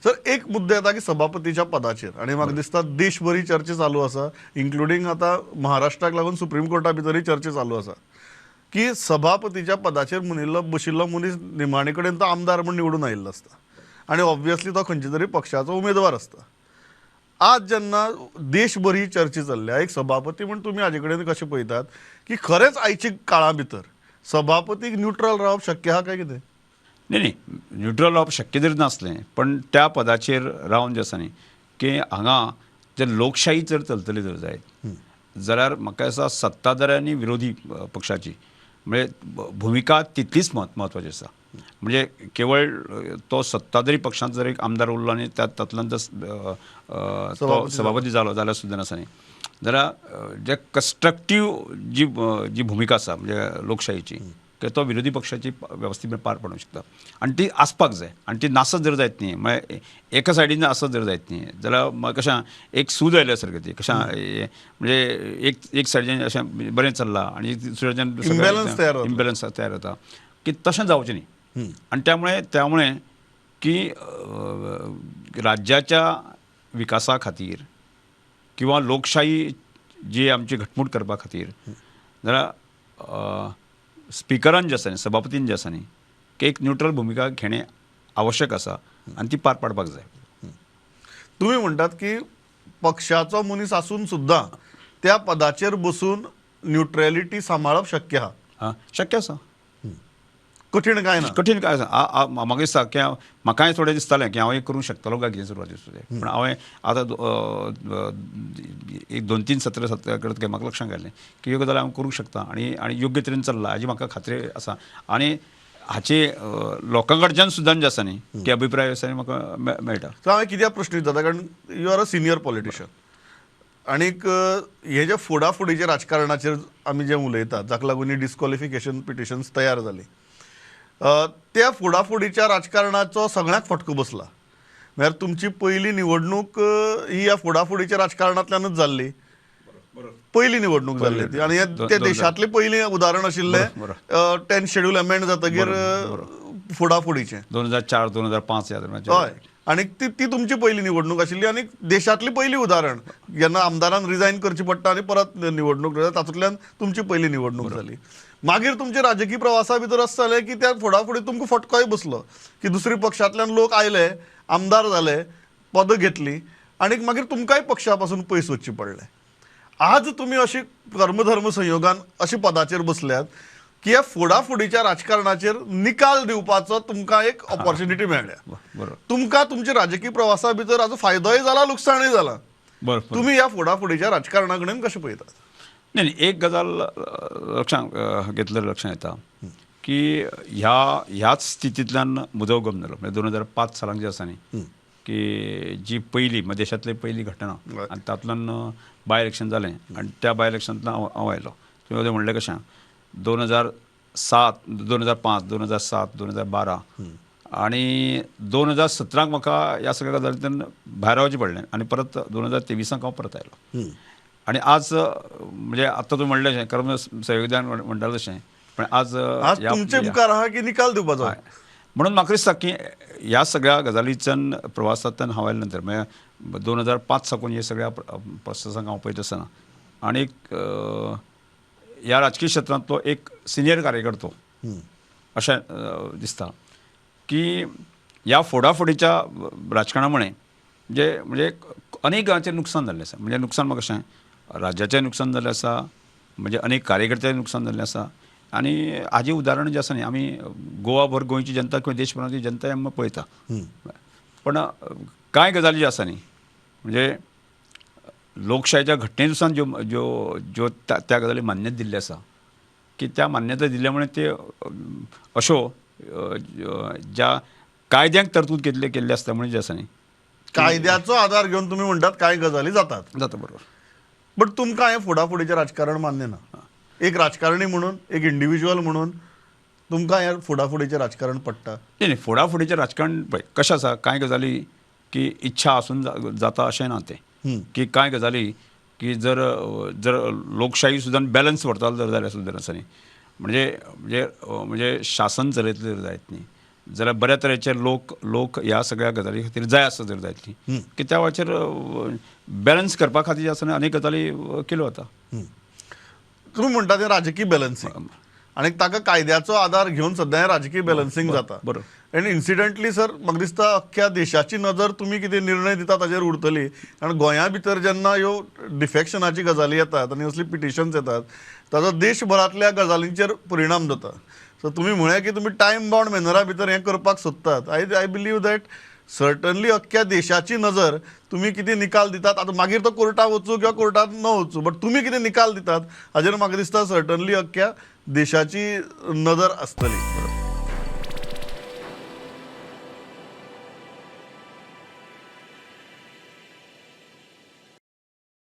Sir एक मुद्दो येता की सभापतीच्या पदाचेर आनी म्हाका दिसता देशभरी चर्चा चालू आसा, इन्क्लुडींग आतां महाराष्ट्राक लागून सुप्रीम कोर्टा भितरूय चर्चा चालू आसा की सभापतीच्या पदाचेर म्हणिल्लो बशिल्लो मनीस निमाणे कडेन तो आमदार म्हूण निवडून आयिल्लो आसता आनी ऑब्वियसली तो खंयच्या तरी पक्षाचो उमेदवार आसता. आज जेन्ना देशभर ही चर्चा चल्ल्या, एक सभापती म्हूण तुमी हाजे कडेन कशें पळयतात की खरेंच आयच्या काळा भितर सभापतीक न्युट्रल रावप शक्य आहा काय कितें? न्ही न्ही, न्युट्रल रावप शक्य जरी नासलें पण त्या पदाचेर रावन जें आसा न्ही की हांगा जर लोकशाही जर चलतली जर जायत जाल्यार म्हाका दिसता सत्ताधारी आनी विरोधी पक्षाची म्हणजे भुमिका तितलीच म्हत्वाची आसा. म्हणजे केवळ तो सत्ताधारी पक्षांत जर एक आमदार उरलो आनी तातूंतल्यान जर तो सभापती जालो जाल्यार सुद्दां आसा न्ही जाल्यार जे कन्स्ट्रक्टीव जी जी भुमिका आसा म्हणजे लोकशाहीची की तो विरोधी पक्षाची वेवस्थीत पार पडूंक शकता आनी ती आसपाक जाय. आनी ती नासत जर जायत न्ही, म्हळ्यार एका सायडीन आसत जर जायत न्ही जाल्यार मागीर कशें एक सूद आयल्या सारकें ती कशें म्हणजे एक एक सायडीन अशें बरें चल्लां आनी दुसऱ्याच्यान इम्बेलन्स तयार जाता की तशें जावचें न्ही. आनी त्यामुळे त्यामुळे की राज्याच्या विकासा खातीर किंवा लोकशाही जी आमची घटमूट करपा खातीर जाल्यार स्पिकरान जे आसा न्ही, सभापतीन जे आसा न्ही की एक न्युट्रल भुमिका घेणें आवश्यक आसा आनी ती पार पाडपाक जाय. तुमी म्हणटात की पक्षाचो मनीस आसून सुद्दां त्या पदाचेर बसून न्युट्रलिटी सांबाळप शक्य आहा? हां, शक्य आसा, कठीण काय ना? कठीण काय आसा. म्हाका दिसता की म्हाकाय थोडें दिसतालें की हांव एक करूंक शकतलो काय कितें सुरवाती सुद्दां, पूण हांवें आतां एक 2-3 सत्र सत्र करत काय म्हाका लक्षांत आयलें की ह्यो गजाली हांव करूंक शकता आनी आनी योग्य तरेन चल्ला हाजी म्हाका खात्री आसा. आनी हाचे लोकां कडच्यान सुद्दां जे आसा न्ही की अभिप्राय आसा न्ही म्हाका मेळटा. सो हांवें कित्याक प्रश्न विचारता कारण you are a senior politician आनीक हे जे फोडाफोडीचे राजकारणाचेर आमी जें उलयतात जाका लागून ही डिस्क्वॉलिफिकेशन पिटिशन्स तयार जाली, त्या फोडाफोडीच्या राजकारणाचो सगळ्यांक फटको बसला. म्हळ्यार तुमची पयली निवडणूक ही ह्या फोडाफोडीच्या राजकारणांतल्यानूच जाल्ली, पयली निवडणूक जाल्ली ती आनी ते देशांतलें पयलें उदाहरण आशिल्लें 10th schedule amend जातकीर फोडाफोडीचें 2004 2005 ह्या. हय, आनी ती ती तुमची पयली निवडणूक आशिल्ली आनी देशांतली पयली उदाहरण जेन्ना आमदारान रिजायन करची पडटा आनी परत निवडणूक जाता तातूंतल्यान तुमची पयली निवडणूक जाली. मागीर तुमच्या राजकीय प्रवासा भितर अशें जालें की त्या फोडाफोडी तुमकां फटकोय बसलो की दुसरी पक्षांतल्यान लोक आयले, आमदार जाले, पदां घेतली आनी मागीर तुमकांय पक्षा पासून पयस वचचें पडलें. आज तुमी अशी कर्मधर्म संयोगान अशी पदाचेर बसल्यात की ह्या फोडाफोडीच्या राजकारणाचेर निकाल दिवपाचो तुमकां एक ऑपॉर्च्युनिटी मेळ्ळ्या. बरोबर, तुमकां तुमच्या राजकीय प्रवासा भितर हाजो फायदोय जाला लुकसाणूय जाला. बरोबर, तुमी ह्या फोडाफोडीच्या राजकारणा कडेन कशें पळयतात? न्ही न्ही, एक गजाल लक्षांत घेतल्यार लक्षांत येता की ह्या ह्याच स्थितींतल्यान म्हजो उगम जालो. म्हणजे 2005 सालांत जें आसा न्ही की जी पयली म्हणजे देशांतली पयली घटना आनी तातूंतल्यान बाय इलेक्शन जालें आनी त्या बाय इलेक्शनांतल्यान हांव आयलो. तुवें म्हणलें कशें 2007 2005 2007 2012 आनी 2017 म्हाका ह्या सगळ्या गजालींतल्यान भायर रावचें पडलें आनी परत 2023 हांव परत आयलो. आनी आज म्हणजे आतां तूं म्हणलें अशें कर्म संयोगदान म्हणटालें तशें, पण आज तुमचे मुखार आहा की निकाल दिवपाचो. म्हणून म्हाका दिसता की ह्या सगळ्या गजालीच्यान प्रवासांतल्यान हांव आयले नंतर म्हणजे 2005 साकून हे सगळ्या प्रोसेसांक हांव पळयत आसतना आनी ह्या राजकीय क्षेत्रांतलो एक सिनियर कार्यकर्तो अशें दिसता की ह्या फोडाफोडीच्या राजकारणा मुळे म्हणजे म्हणजे अनेक गांवांचें नुकसान जाल्लें आसा. म्हणजे नुकसान म्हाका कशें राज्याचें नुकसान जाल्लें आसा, म्हणजे अनेक कार्यकर्त्यांचें नुकसान जाल्लें आसा. आनी हाजें उदाहरण जें आसा न्ही आमी गोवाभर गोंयची जनता किंवा देशभरांतली जनता आमी पळयता. पण कांय गजाली ज्यो आसा न्ही म्हणजे लोकशाहीच्या घटनेनुसार ज्यो ज्यो ज्यो त्या गजाली मान्यता दिल्ली आसा की त्या मान्यता दिल्ल्या मुळे ते अश्यो ज्या कायद्यांक तरतूद केल्ले केल्ले आसता म्हणजे जे आसा न्ही कायद्याचो आधार घेवन तुमी म्हणटात कांय गजाली जातात जाता. बरोबर, बट तुमकां हें फोडाफोडीचें राजकारण मान्य ना. एक राजकारणी म्हणून, एक इंडिव्हिज्युअल म्हणून तुमकां हें फोडाफोडीचें राजकारण पडटा? न्ही न्ही, फोडाफोडीचें राजकारण पळय कशें आसा, कांय गजाली की इच्छा आसून जाता अशें ना तें, की कांय गजाली की जर जर लोकशाही सुद्दां बॅलन्स व्हरतालो जर जाल्यार सुद्दां आसा न्ही म्हणजे म्हणजे म्हणजे शासन चलयतलें जर जायत न्ही जाल्यार बऱ्या तरेचे लोक लोक ह्या सगळ्या गजाली खातीर जाय आसा जर जायतली की त्या वेळाचेर बॅलन्स करपा खातीर जे आसा न्ही, अनेक गजाली केल्यो वता. तुमी म्हणटा तें राजकीय बॅलन्सींग आनी ताका कायद्याचो आदार घेवन सद्या हें राजकीय बॅलन्सींग जाता. बरोबर. आनी इन्सिडंटली सर म्हाका दिसता अख्ख्या देशाची नजर तुमी कितें निर्णय दिता ताजेर उरतली, कारण गोंया भितर जेन्ना ह्यो डिफेक्शनाची गजाली येतात आनी असली पिटिशन्स येतात ताजो देशभरांतल्या गजालींचेर परिणाम जाता. सो तुमी म्हळें की तुमी टायम बाउंड मॅनरा भितर हें करपाक सोदतात. I believe that certainly अख्ख्या देशाची नजर तुमी कितें निकाल दितात, आतां मागीर तो कोर्टाक वचूं किंवा कोर्टात न वचूं, बट तुमी कितें निकाल दितात हाजेर म्हाका दिसता सर्टनली अख्ख्या देशाची नजर आसतली.